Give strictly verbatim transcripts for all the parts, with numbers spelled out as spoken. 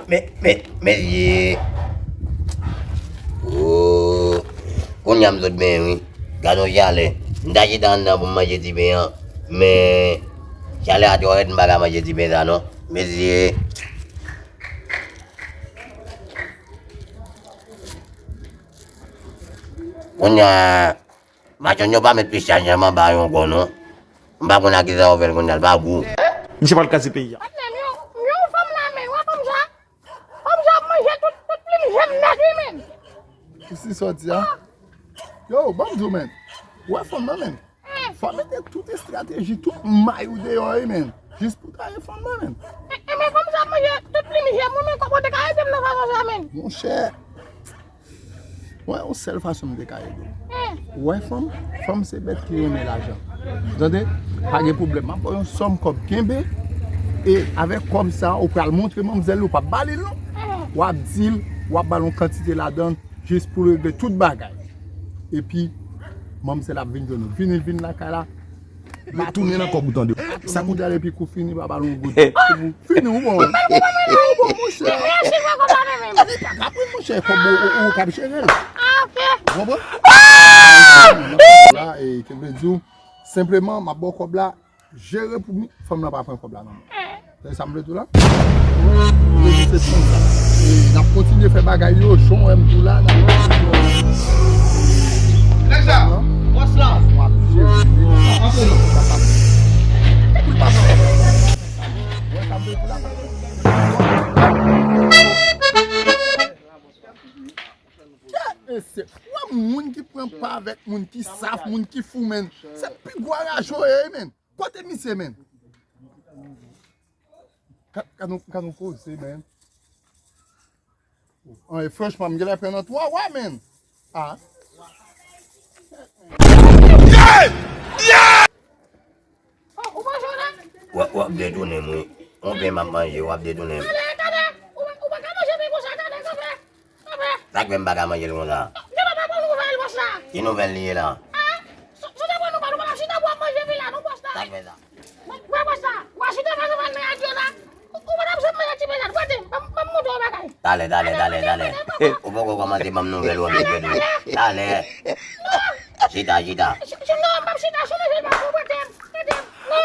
Men, men, men, ye. Oh. Kounye a m sot benyen, wi. Gade yon chalè. M ta chita anndan pou m manje ti pen an. Men, chalè a twò rèd, m pa ka manje ti pen sa, non. Mesye. Kounye a, machann yo pa met pistach nan manba yo ankò, non. M pa konn a kisa yo fè l kounye a, l pa gou. Misye pral kraze peyi a. Patnè m, yon, yon fanm la, men, wè fanm sa? Fanm sa ap manje tout, tout plim je m nèt, wi, men. Kisi sòti a? Yo, ban m di w, men. Wè fanm nan, men. Fò mete tout estrateji, tout may ou deyò, wi, men. Jis pou ta refann mwen, men. E, e, men fanm sa ap manje tout plim je m, wi, men kòman w te ka ede m nan fason sa, men? Monchè, mwen, yon sèl fason m te ka ede w. Ou wè fanm? Fanm se bèt ki renmen lajan. Tande? Pa gen pwoblèm. M ap ba w yon sòm kòb. Kenbe. E avèk kòb sa, ou pral montre manmzèl ou p ap ba li l, non. W ap di l, w ap ba l yon kantite ladan l, jis pou l regle tout bagay. Epi, manmzèl ap vin jwenn ou. Vini, vin lakay la. Retounen nan kòb ou tande. Sa kout. Epi kou fini, pa ba l yon goud. Fini, ou bon. Ou bon, monchè. Li pa ka pran, monchè, kòb ou, ou, ou k ap jere l. Ah, ok. Ou konprann? La, e, kenbe di w, senpleman, m ap ba w kòb la, jere pou m, fanm nan pa pran kòb la nan men. Tande sa m vle di w la? Se konsa. E n ap kontinye fè bagay yo, jan w wè m di w la, n ap kontinye. Nèg sa, bòs la. Antre non. Mesye, wè moun ki pran pa avèk moun ki saf, moun ki fou, men. Se pi gwo raje yo ye, men. Kote misye, men? Ka, ka nou, ka nou koze, men. An, e franchman, m genlè pran nan twa wa, men. Ah. W ap, w ap detounen m, wi. Yon pen m ap manje, w ap detounen m. Gade, gade, ou, ou pa ka manje pen konsa, gade, gade. Sa k fè m pa ka manje l konsa? Gen papa pou nouvèl, bòs la. Ki nouvèl li ye la? Ah, si, si te pran nouvèl, ou pa t ap chita pou w ap manje pen la, non, bòs la. Sa k fè sa? Wè, wè, bòs la. W a chita fè nouvèl nan radyo la. Ou, ou pa t ap janm manje ti pen la. Gade, ban m, ban m montre w bagay. Talè, talè, talè, talè. Ou poko kòmanse ban m nouvèl ou anpil tou. Talè. Chita, chita. Si, si, non, m p ap chita, si w manje l pa pou prete m. Prete m. Non.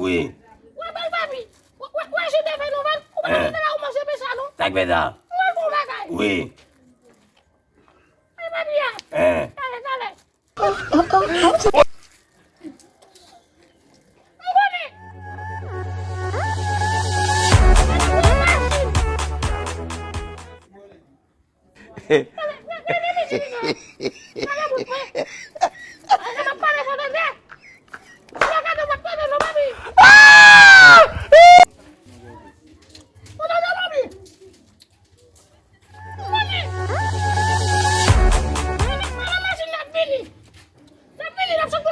Wi. Wè, bèl papi. Wè, wè, wè, si te fè nouvèl, ou pa t ap chita la, ou manje pen sa, non. Sa k fè sa? Mwen bon bagay. Wi. Ay, papi a. Talè, talè.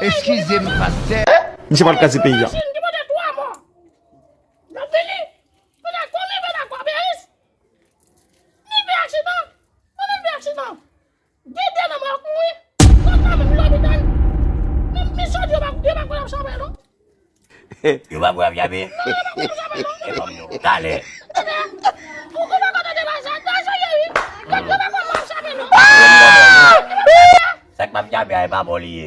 Eskize m, pastè. Misye pral kraze peyi a. Yo pa kwè ap jape. E fanm yo. Talè. Sa k p ap jape a, e pa bò li ye.